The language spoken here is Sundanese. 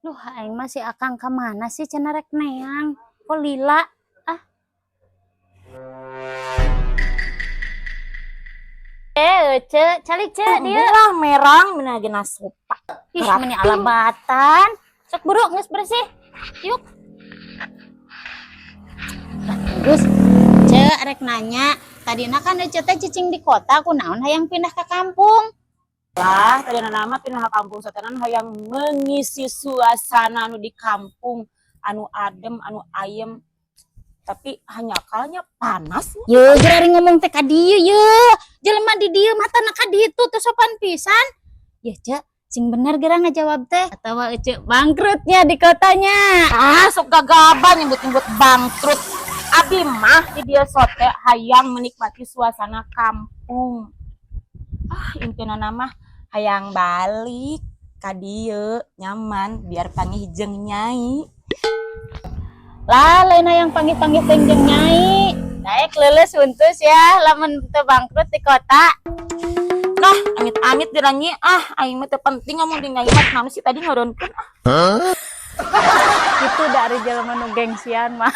Duh, aing mah si Akang ka mana sih, cenah rek neang. Kok lila? Ah. Eh, Ece, calik ce dia. Lah merang mina gena sopa. Ih, meni alabatan. Sok buru geus bersih. Yuk. Lah, Gus, Ce, rek nanya. Tadina kan Ece teh cicing di kota, kunaon hayang pindah ke kampung? Lah, tadi nama pindah ke kampung satenan hayang mengisi suasana anu di kampung, anu adem, anu ayem. Tapi hanya kalanya panas. Ye, geura ari ngomong teh ka dieu ye. Jelema di dieu matana ka ditu teu sopan pisan. Ye, Ce, sing bener geura ngajawab teh. Atawa Ece bangkrutnya di kotanya. Ah, sok gagaban nyebut-nyebut bangkrut. Abi mah di dieu sote hayang menikmati suasana kampung. Ah, intina mah hayang balik ka dieu nyaman biar panggih jeung nyai. Lah, lain hayang panggih-panggih teh jeung nyai. Daek leuleus huntus ya, lamun teu bangkrut di kota. Nah, amit-amit diranyi, ah, aing mah teu penting ngomong di nyai mah, naon sih tadi ngoronkeun ah. Itu dari jelema nu gengsian mah.